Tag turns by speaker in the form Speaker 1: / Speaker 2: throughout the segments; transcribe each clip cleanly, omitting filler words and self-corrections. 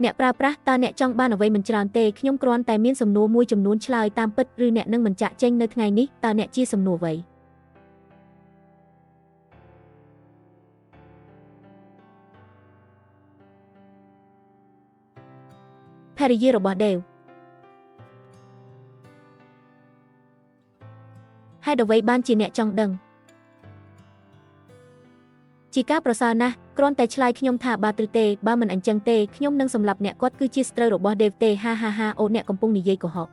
Speaker 1: អ្នកប្រើប្រាស់តើអ្នកចង់បានអ្វីមិនច្រើនទេខ្ញុំគ្រាន់តែមានសំណួរមួយចំនួនឆ្លើយតាមពិតឬអ្នកនឹងមិនចាកចេញនៅថ្ងៃនេះតើអ្នកជាសំណួរអ្វីភរិយារបស់ដេវហេតុអ្វីបានជាអ្នកចង់ដឹងជាការប្រសើរណាស់គ្រាន់តែឆ្លើយខ្ញុំថាបាទឬទេបើមិនអញ្ចឹងទេខ្ញុំនឹងសម្លាប់អ្នកគាត់គឺជាសត្រូវរបស់ដេវទេហាហាហាអូអ្នកកំពុងនិយាយកុហក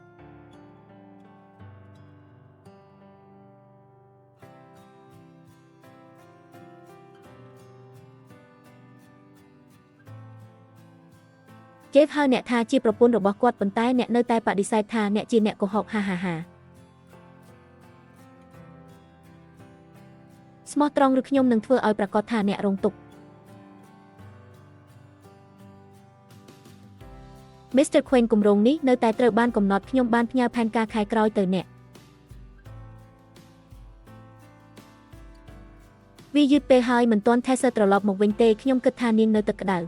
Speaker 1: ជេហ្វហៅអ្នកថាជាប្រពន្ធរបស់គាត់ប៉ុន្តែអ្នកនៅតែបដិសេធថាអ្នកជាអ្នកកុហកហាហាហាស្មោះត្រង់ឬខ្ញុំនឹងធ្វើឲ្យប្រាកដថាអ្នករងទុក្ខ Mr. Quinn គម្រោងនេះនៅតែត្រូវបានកំណត់ខ្ញុំបានផ្ញើផែនការខែក្រោយទៅអ្នកវាយឺតពេលហើយមិនទាន់ Tessa ត្រឡប់មកវិញទេខ្ញុំគិតថានាងនៅទឹកក្តៅ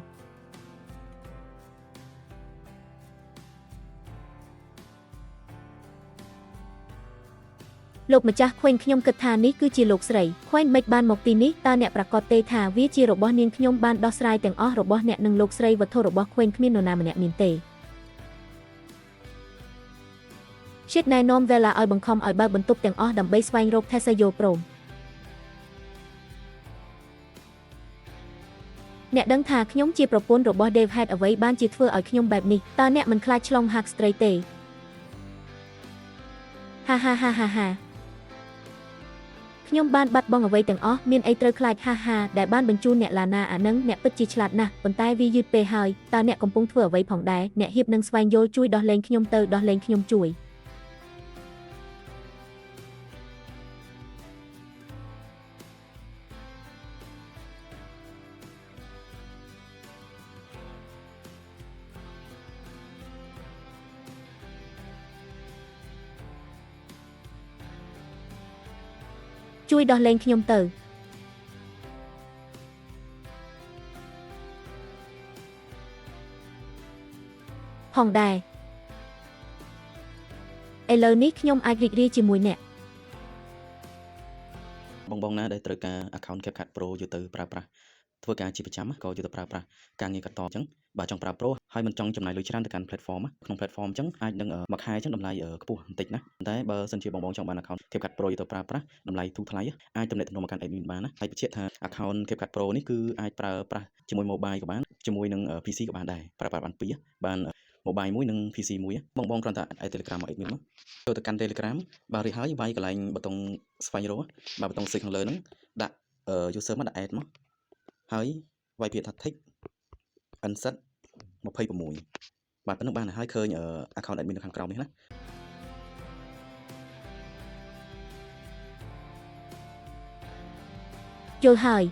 Speaker 1: លោកម្ចាស់ Quinn ខ្ញុំគិតថានេះគឺជាលោកស្រី Quinn មិនបានមកទីនេះតើអ្នកប្រាកដទេថាវាជារបស់នាងខ្ញុំបានដោះស្រាយទាំងអស់របស់អ្នកនិងលោកស្រីវត្ថុរបស់ Quinn គ្មាននរណាម្នាក់មានទេ Shit ណែនាំ Vela ឲ្យបង្ខំឲ្យបើកបន្ទប់ទាំងអស់ដើម្បីស្វែងរក Tessa យល់ព្រមអ្នកដឹងថាខ្ញុំជាប្រពន្ធរបស់ Dave ហេតុអ្វីបានជាធ្វើឲ្យខ្ញុំបែបនេះតើអ្នកមិនខ្លាចឆ្លងហាក់ស្ត្រីទេហាហាហាហាហាខ្ញុំបានបាត់បង់អ្វីទាំងអស់មានអីត្រូវខ្លាចហាហាដែលបានបញ្ជូនអ្នកឡាណាអានឹងអ្នកពិតជាឆ្លាតណាស់ប៉ុន្តែវាយឺតពេលហើយតើអ្នកកំពុងធ្វើអ្វីផងដែរអ្នកហៀបនឹងស្វែងយល់ជួយដោះលែងខ្ញុំទៅដោះលែងខ្ញុំជួយជួយដោះលែងខ្ញុំទៅផងដែរឥឡូវនេះខ្ញុំអាចរីករាយជាមួយអ្នក
Speaker 2: បងៗណាដែលត្រូវការ account CapCut Pro យកទៅប្រើប្រាស់ធ្វើការជាប្រចាំក៏យកទៅប្រើប្រាស់ការងារកាត់តអញ្ចឹងបើចង់ប្រើ Pro ហើយមិនចង់ចំណាយលុយច្រើនទៅកាន់ platform ក្នុង platform អញ្ចឹងអាចនឹងមួយខែអញ្ចឹងតម្លៃខ្ពស់បន្តិចណាតែបើសិនជាបងៗចង់បាន account CapCut Pro យកទៅប្រើប្រាស់តម្លៃធូរថ្លៃអាចទំនាក់ទំនងមកកាន់ admin បានណាហើយបញ្ជាក់ថា account CapCut Pro នេះគឺអាចប្រើប្រាស់ជាមួយ mobile ក៏បានជាមួយនឹង PC ក៏បានដែរប្រើប្រាស់បានពីរបាន mobile មួយនិង PC មួយបងបងគ្រាន់តែ add Telegram មក admin មកចូលទៅកាន់ Telegram បាទរួចហើយវាយកន្លែងប៊ូតុងស្វែងរកបាទប៊ូតុង search ខាងលើហ្នឹងដាក់ user មកដាក់ add មកហើយវាយពាក្យថា tick nz 26បាទប៉ុណ្្នឹងបានហើយឃើញ account admin នៅខាងក្រោមនេះណា
Speaker 1: យល់ហើយ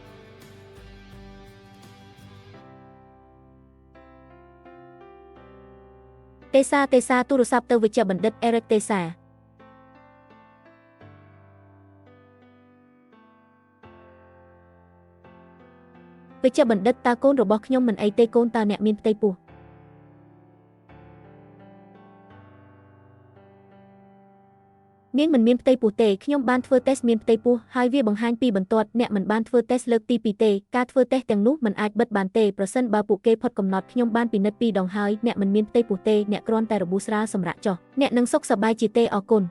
Speaker 1: ទេសាទេសាទូរស័ព្ទទៅវិជ្ជបណ្ឌិតអេរិកទេសាវិជ្ជបណ្ឌិតតើកូនរបស់ខ្ញុំមិនអីទេកូនតើអ្នកមានផ្ទៃពោះនាងមិនមានផ្ទៃពោះទេខ្ញុំបានធ្វើតេស្តមានផ្ទៃពោះហើយវាបង្ហាញពីបន្ទាត់អ្នកមិនបានធ្វើតេស្តលើកទី2ទេការធ្វើតេស្តទាំងនោះមិនអាចបិទបានទេប្រសិនបើពួកគេផុតកំណត់ខ្ញុំបានពិនិត្យពីរដងហើយអ្នកមិនមានផ្ទៃពោះទេអ្នកគ្រាន់តែរបួសស្រាលសម្រាប់ចុះអ្នកនឹងសុខសប្បាយជាទេអរគុណ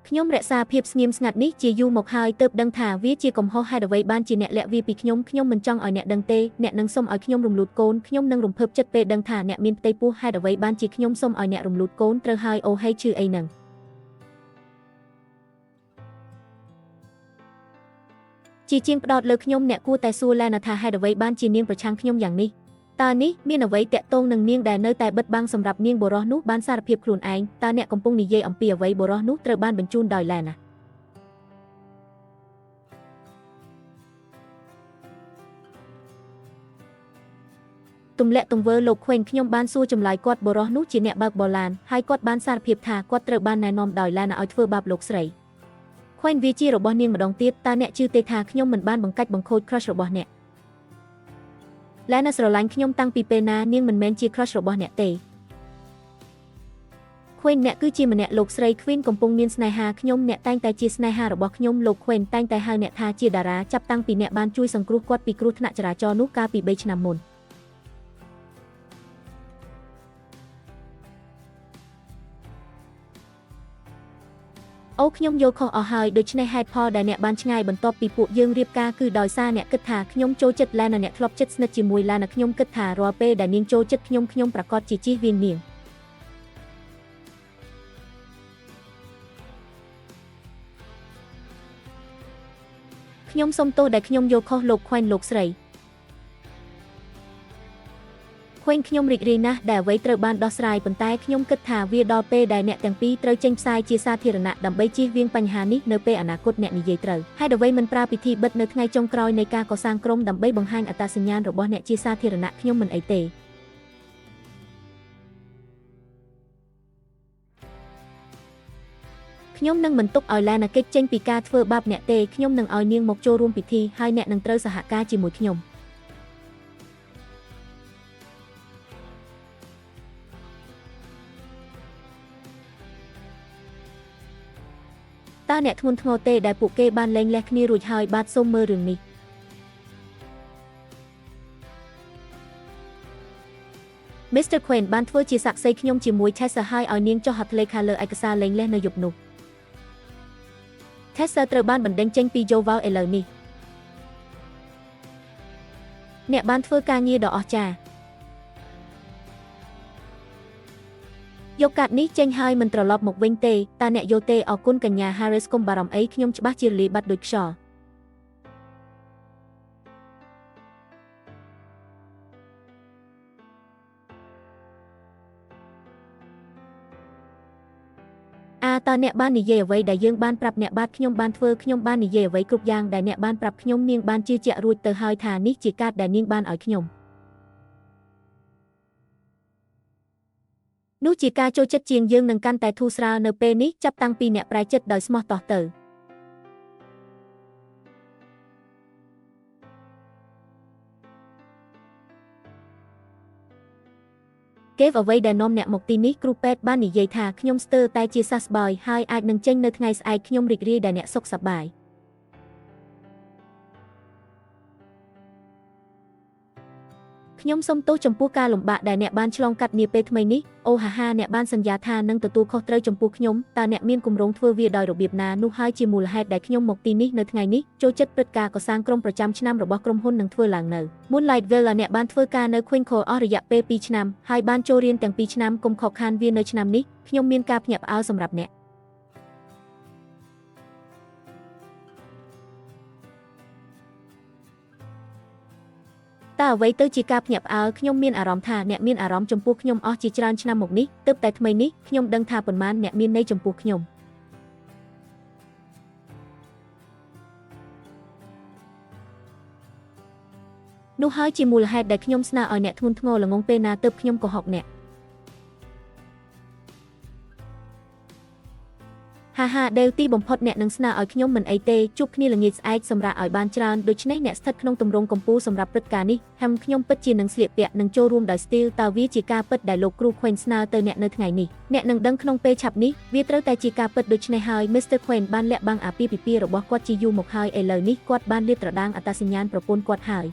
Speaker 1: ខ្ញុំរក្សាភាពស្ងៀមស្ងាត់នេះជាយូរមកហើយទើបដឹងថាវាជាកំហុសហេតុអ្វីបានជាអ្នកលាក់វាពីខ្ញុំខ្ញុំមិនចង់ឲ្យអ្នកដឹងទេអ្នកនឹងសុំឲ្យខ្ញុំរំលូតកូនខ្ញុំនឹងរំភើបចិត្តពេលដឹងថាអ្នកមានផ្ទៃពោះហេតុអ្វីបានជាខ្ញុំសុំឲ្យអ្នករំលូតកូនត្រូវហើយអូហេឈឺអីនឹងជាជាងផ្ដោតលើខ្ញុំអ្នកគួរតែសួរឡែណាថាហេតុអ្វីបានជានាងប្រឆាំងខ្ញុំយ៉ាងនេះតើនេះមានអ្វីតាក់ទងនឹងនាងដែលនៅតែបិទបាំងសម្រាប់នាងបុរសនោះបានសារភាពខ្លួនឯងតើអ្នកកំពុងនិយាយអំពីអ្វីបុរសនោះត្រូវបានបញ្ជូនដោយឡែណាទម្លាក់ទង្វើលោកខ្វេងខ្ញុំបានសួរចម្លើយគាត់បុរសនោះជាអ្នកបើកបរឡានហើយគាត់បានសារភាពថាគាត់ត្រូវបានណែនាំដោយឡានឲ្យធ្វើបាបលោកស្រី ខ្វែងវាជារបស់នាងម្ដងទៀតតើអ្នកជឿទេថាខ្ញុំមិនបានបង្កាច់បង្ខូច crush របស់អ្នក Lana ស្រឡាញ់ខ្ញុំតាំងពីពេលណានាងមិនមែនជា crush របស់អ្នកទេ Queen អ្នកគឺជាម្នាក់លោកស្រី Queen កំពុងមានស្នេហាខ្ញុំអ្នកតែងតែជាស្នេហារបស់ខ្ញុំលោក Queen តែងតែហៅអ្នកថាជាតារាចាប់តាំងពីអ្នកបានជួយសង្គ្រោះគាត់ពីគ្រោះថ្នាក់ចរាចរណ៍នោះកាលពី3ឆ្នាំមុនអូខ្ញុំយល់ខុសអស់ហើយដូច្នេះហេតុផលដែលអ្នកបានឆ្ងាយបន្ទាប់ពីពួកយើងរៀបការគឺដោយសារអ្នកគិតថាខ្ញុំចូលចិត្តឡានអ្នកធ្លាប់ជិតស្និទ្ធជាមួយឡានខ្ញុំគិតថារាល់ពេលដែលនាងចូលចិត្តខ្ញុំខ្ញុំប្រាកដជាជៀសវាងនាងខ្ញុំសូមទោសដែលខ្ញុំយល់ខុសលោកខ្វែនលោកស្រីខ្វែងខ្ញុំរីករាយណាស់ដែលអ្វីត្រូវបានដោះស្រាយប៉ុន្តែខ្ញុំគិតថាវាដល់ពេលដែលអ្នកទាំងពីរត្រូវចេញផ្សាយជាសាធារណៈដើម្បីជៀសវាងបញ្ហានេះនៅពេលអនាគតអ្នកនិយាយត្រូវហេតុអ្វីមិនប្រើពិធីបិទនៅថ្ងៃចុងក្រោយនៃការកសាងក្រុមដើម្បីបង្ហាញអត្តសញ្ញាណរបស់អ្នកជាសាធារណៈខ្ញុំមិនអីទេខ្ញុំនឹងមិនទុកឲ្យឡាណាកិច្ចចេញពីការធ្វើបាបអ្នកទេខ្ញុំនឹងឲ្យនាងមកចូលរួមពិធីហើយអ្នកនឹងត្រូវសហការជាមួយខ្ញុំតើអ្នកធ្ងន់ធ្ងរទេដែលពួកគេបានលែងលះគ្នារួចហើយបាទសូមមើលរឿងនេះ Mr. Quinn បានធ្វើជាសាក្សីខ្ញុំជាមួយ Tessa ហើយឲ្យនាងចុះហត្ថលេខាលើឯកសារលែងលះនៅយប់នោះ Tessa ត្រូវបានបណ្តេញចេញពី Joval ឥឡូវនេះអ្នកបានធ្វើការងារដ៏អស្ចារ្យយកកាតនេះចេញហើយមិនត្រឡប់មកវិញទេតើអ្នកយល់ទេអរគុណកញ្ញា Harris កុំបារម្ភអីខ្ញុំច្បាស់ជារលាយបាត់ដូចខ្យល់អាតើអ្នកបាននិយាយអ្វីដែលយើងបានប្រាប់អ្នកបាទខ្ញុំបានធ្វើខ្ញុំបាននិយាយអ្វីគ្រប់យ៉ាងដែលអ្នកបានប្រាប់ខ្ញុំនាងបានជឿជាក់រួចទៅហើយថានេះជាកាតដែលនាងបានឲ្យខ្ញុំនោះជាការចូលចិត្តជាងយើងនឹងកាន់តែធូរស្រាលនៅពេលនេះចាប់តាំងពីអ្នកប្រែចិត្តដោយស្មោះតោះទៅគេអ្វីដែលនាំអ្នកមកទីនេះគ្រូពេទ្យបាននិយាយថាខ្ញុំស្ទើរតែជាសះស្បើយហើយអាចនឹងចេញនៅថ្ងៃស្អែកខ្ញុំរីករាយដែលអ្នកសុខសប្បាយខ្ញុំសូមទោសចំពោះការលំបាកដែលអ្នកបានឆ្លងកាត់នាពេលថ្មីនេះអូហាហាអ្នកបានសន្យាថានឹងទទួលខុសត្រូវចំពោះខ្ញុំតើអ្នកមានគម្រោងធ្វើវាដោយរបៀបណានោះហើយជាមូលហេតុដែលខ្ញុំមកទីនេះនៅថ្ងៃនេះចូលចិត្តព្រឹត្តិការណ៍កសាងក្រុមប្រចាំឆ្នាំរបស់ក្រុមហ៊ុននឹងធ្វើឡើងនៅ Moonlight Villa អ្នកបានធ្វើការនៅ Queen Call អស់រយៈពេល2ឆ្នាំហើយបានចូលរៀនទាំង2ឆ្នាំកុំខកខានវានៅឆ្នាំនេះខ្ញុំមានការភ្ញាក់ផ្អើលសម្រាប់អ្នកតើអ្វីទៅជាការភ្ញាក់ផ្អើលខ្ញុំមានអារម្មណ៍ថាអ្នកមានអារម្មណ៍ចំពោះខ្ញុំអស់ជាច្រើនឆ្នាំមកនេះទើបតែថ្មីនេះខ្ញុំដឹងថាប៉ុន្មានអ្នកមានន័យចំពោះខ្ញុំនោះហើយជាមូលហេតុដែលខ្ញុំស្នើឲ្យអ្នកធ្ងន់ធ្ងរល្ងងពេលណាទើបខ្ញុំកុហកអ្នកហាហាដេវទីបំផុតអ្នកនឹងស្នើឲ្យខ្ញុំមិនអីទេជួបគ្នាល្ងាចស្អែកសម្រាប់ឲ្យបានច្រើនដូច្នេះអ្នកស្ថិតក្នុងទម្រង់កំពូលសម្រាប់ព្រឹត្តិការណ៍នេះហាំខ្ញុំពិតជានឹងស្លៀកពាក់និងចូលរួមដោយស្ទីលតើវាជាការពិតដែលលោកគ្រូ Quinn ស្នើទៅអ្នកនៅថ្ងៃនេះអ្នកនឹងដឹងក្នុងពេលឆាប់នេះវាត្រូវតែជាការពិតដូច្នេះហើយ Mr. Quinn បានលាក់បាំងអាពាហ៍ពិពាហ៍របស់គាត់ជាយូរមកហើយឥឡូវនេះគាត់បានលាតត្រដាងអត្តសញ្ញាណប្រពន្ធគាត់ហើយ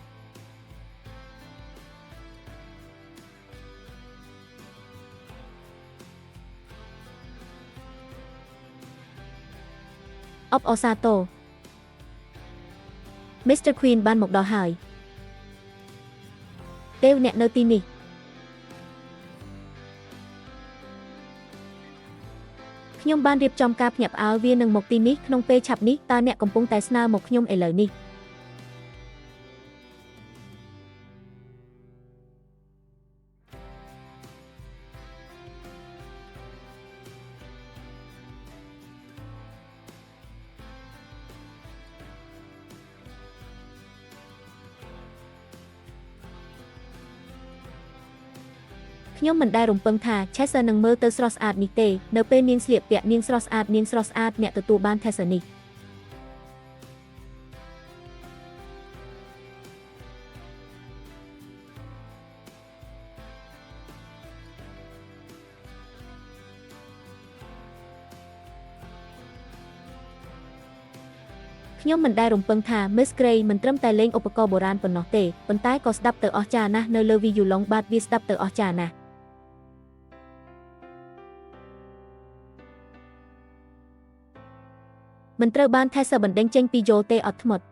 Speaker 1: អបអរសាទរ Mr. Quinn បានមកដល់ហើយទេវអ្នកនៅទីនេះខ្ញុំបានរៀបចំការភ្ញាក់ផ្អើលវានឹងមកទីនេះក្នុងពេលឆាប់នេះតើអ្នកកំពុងតែស្នើមកខ្ញុំឥឡូវនេះខ្ញុំមិនដែលរំពឹងថា Chester នឹងមើលទៅស្រស់ស្អាតនេះទេនៅពេលនាងស្លៀកពាក់នាងស្រស់ស្អាតនាងស្រស់ស្អាតអ្នកទទួលបាន Tessa នេះ ខ្ញុំមិនដែលរំពឹងថា Miss Grey មិនត្រឹមតែលេងឧបករណ៍បុរាណប៉ុណ្ណោះទេប៉ុន្តែក៏ស្ដាប់ទៅអស្ចារ្យណាស់នៅលើវីយូឡុងបាទវាស្ដាប់ទៅអស្ចារ្យណាស់មិនត្រូវបាន Tessa បណ្ដេញចេញពីយល់ទេអត់ធ្មត់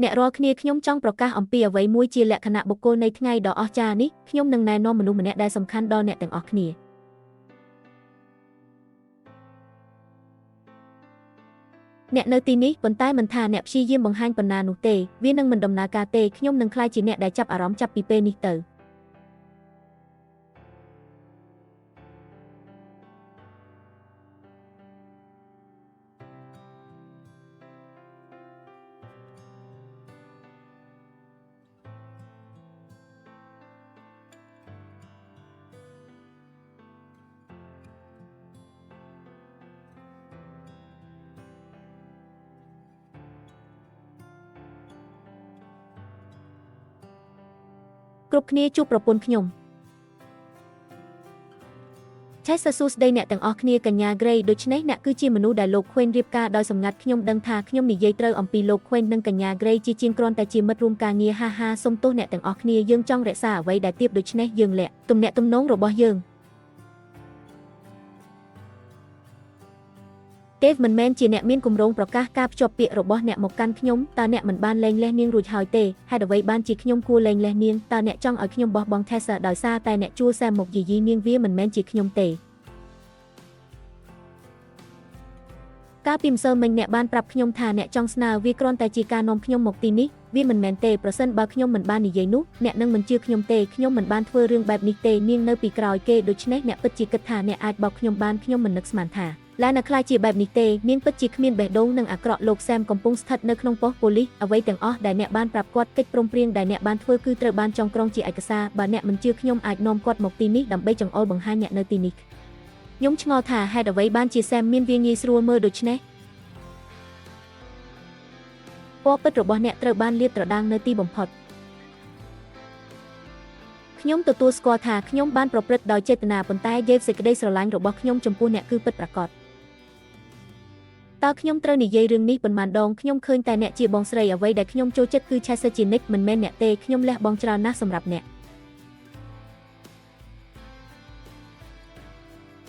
Speaker 1: អ្នករាល់គ្នាខ្ញុំចង់ប្រកាសអំពីអ្វីមួយជាលក្ខណៈបុគ្គលនៃថ្ងៃដ៏អស្ចារ្យនេះខ្ញុំនឹងណែនាំមនុស្សម្នាក់ដែលសំខាន់ដល់អ្នកទាំងអស់គ្នាអ្នកនៅទីនេះប៉ុន្តែមិនថាអ្នកព្យាយាមបង្ហាញប៉ុណ្ណានោះទេវានឹងមិនដំណើរការទេខ្ញុំនឹងក្លាយជាអ្នកដែលចាប់អារម្មណ៍ចាប់ពីពេលនេះទៅគ្រប់គ្នាជួបប្រពន្ធខ្ញុំឆេសសួស្តីអ្នកទាំងអស់គ្នាកញ្ញា Grey ដូច្នេះអ្នកគឺជាមនុស្សដែលលោក Queen រៀបការដោយសម្ងាត់ខ្ញុំដឹងថាខ្ញុំនិយាយត្រូវអំពីលោក Queen និងកញ្ញា Grey ជាជាងគ្រាន់តែជាមិត្តរួមការងារហាហាសុំទោសអ្នកទាំងអស់គ្នាយើងចង់រក្សាអ្វីដែលទាបដូច្នេះយើងលាក់ទំនាក់ទំនងរបស់យើងទេវមិនមែនជាអ្នកមានគម្រោងប្រកាសការភ្ជាប់ពាក្យរបស់អ្នកមកកាន់ខ្ញុំតើអ្នកមិនបានលែងលះនាងរួចហើយទេហេតុអ្វីបានជាខ្ញុំគួរលែងលះនាងតើអ្នកចង់ឲ្យខ្ញុំបោះបង់ Tessa ដោយសារតែអ្នកជួលសែមមកយាយីនាងវាមិនមែនជាខ្ញុំទេកាលពីម្សិលមិញអ្នកបានប្រាប់ខ្ញុំថាអ្នកចង់ស្នើវាគ្រាន់តែជាការនាំខ្ញុំមកទីនេះវាមិនមែនទេប្រសិនបើខ្ញុំមិនបាននិយាយនោះអ្នកនឹងមិនជឿខ្ញុំទេខ្ញុំមិនបានធ្វើរឿងបែបនេះទេនាងនៅពីក្រោយគេដូច្នេះអ្នកពិតជាគិតថាអ្នកអាចបោកខ្ញុំបានខ្ញុំមិននឹកស្មានថាឡានខ្លាចជាបែបនេះទេនាងពិតជាគ្មានបេះដូងនិងអាក្រក់លោកសែមកំពុងស្ថិតនៅក្នុងប៉ុស្តិ៍ប៉ូលីសអ្វីទាំងអស់ដែលអ្នកបានប្រាប់គាត់កិច្ចព្រមព្រៀងដែលអ្នកបានធ្វើគឺត្រូវបានចងក្រងជាឯកសារបើអ្នកមិនជឿខ្ញុំអាចនាំគាត់មកទីនេះដើម្បីចង្អុលបង្ហាញអ្នកនៅទីនេះខ្ញុំឆ្ងល់ថាហេតុអ្វីបានជាសែមមានវាងាយស្រួលមើលដូច្នេះពណ៌ពិតរបស់អ្នកត្រូវបានលាតត្រដាងនៅទីបំផុតខ្ញុំទទួលស្គាល់ថាខ្ញុំបានប្រព្រឹត្តដោយចេតនាប៉ុន្តែយេវសេចក្តីស្រឡាញ់របស់ខ្ញុំចំពោះអ្នកគឺពិតប្រាកដតើខ្ញុំត្រូវនិយាយរឿងនេះប៉ុន្មានដងខ្ញុំឃើញតែអ្នកជាបងស្រីអ្វីដែលខ្ញុំចូលចិត្តគឺ Chester ជានិច្ចមិនមែនអ្នកទេខ្ញុំលះបង់ច្រើនណាស់សម្រាប់អ្នក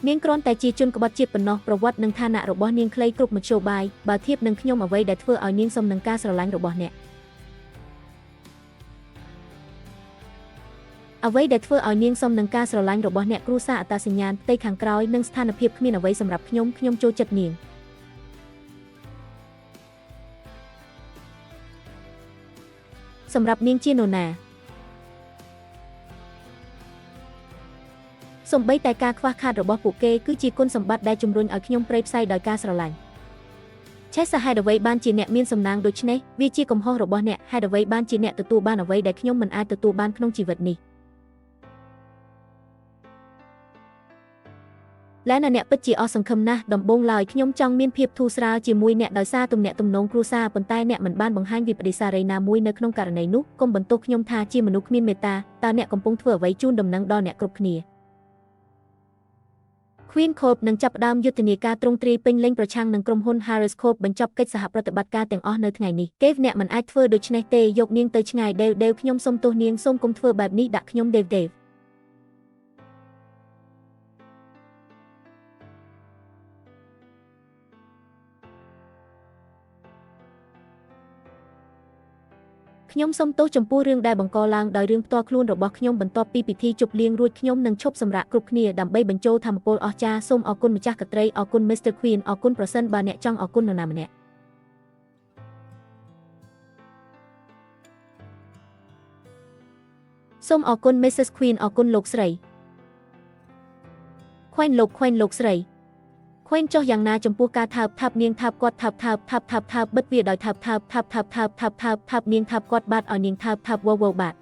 Speaker 1: នាងគ្រាន់តែជាជនក្បត់ជាតិប៉ុណ្ណោះប្រវត្តិនិងឋានៈរបស់នាងខ្លីគ្រប់មធ្យោបាយបើធៀបនឹងខ្ញុំអ្វីដែលធ្វើឲ្យនាងសមនឹងការស្រឡាញ់របស់អ្នកអ្វីដែលធ្វើឲ្យនាងសមនឹងការស្រឡាញ់របស់អ្នកគ្រួសារអត្តសញ្ញាណផ្ទៃខាងក្រោយនិងស្ថានភាពគ្មានអ្វីសម្រាប់ខ្ញុំខ្ញុំចូលចិត្តនាងសម្រាប់នាងជានរណាសូម្បីតែការខ្វះខាតរបស់ពួកគេគឺជាគុណសម្បត្តិដែលជំរុញឲ្យខ្ញុំព្រៃផ្សៃដោយការស្រឡាញ់ឆេះសហេតុអ្វីបានជាអ្នកមានសំណាងដូច្នេះវាជាកំហុសរបស់អ្នកហេតុអ្វីបានជាអ្នកទទួលបានអ្វីដែលខ្ញុំមិនអាចទទួលបានក្នុងជីវិតនេះឡានអ្នកពិតជាអស់សង្ឃឹមណាស់ដំបូងឡើយខ្ញុំចង់មានភាពធូរស្រាលជាមួយអ្នកដោយសារទំនាក់ទំនងគ្រួសារប៉ុន្តែអ្នកមិនបានបង្ហាញវិប្បដិសារីណាមួយនៅក្នុងករណីនោះកុំបន្ទោសខ្ញុំថាជាមនុស្សគ្មានមេត្តាតើអ្នកកំពុងធ្វើអ្វីជូនដំណឹងដល់អ្នកគ្រប់គ្នា Queen Corp នឹងចាប់ផ្ដើមយុទ្ធនាការទ្រង់ទ្រាយពេញលេញប្រឆាំងនឹងក្រុមហ៊ុន Harris Corp បញ្ចប់កិច្ចសហប្រតិបត្តិការទាំងអស់នៅថ្ងៃនេះកេវអ្នកមិនអាចធ្វើដូច្នេះទេយកនាងទៅឆ្ងាយដេវដេវខ្ញុំសូមទោសនាងសូមកុំធ្វើបែបនេះដាក់ខ្ញុំដេវដេវខ្ញុំសូមទោសចំពោះរឿងដែលបង្កឡើងដោយរឿងផ្ទាល់ខ្លួនរបស់ខ្ញុំបន្ទាប់ពីពិធីជប់លៀងរួចខ្ញុំនឹងឈប់សម្រាកគ្រប់គ្នាដើម្បីបញ្ចូលធម៌ពលអស្ចារ្យសូមអរគុណម្ចាស់កត្រីអរគុណ Mr. Queen អរគុណប្រសិនបើអ្នកចង់អរគុណនរណាម្នាក់សូមអរគុណ Mrs. Queen អរគុណលោកស្រី Queen លោក Queen លោកស្រី Queen ចុះយ៉ាងណាចំពោះការថើបថើបនាងថើបគាត់ថើបថើបថើបថើបថើបបិទវាដោយថើបថើបថើបថើបថើបថើបថើបថើបនាងថើបគាត់បាទឲ្យនាងថើបថើបវវបាទ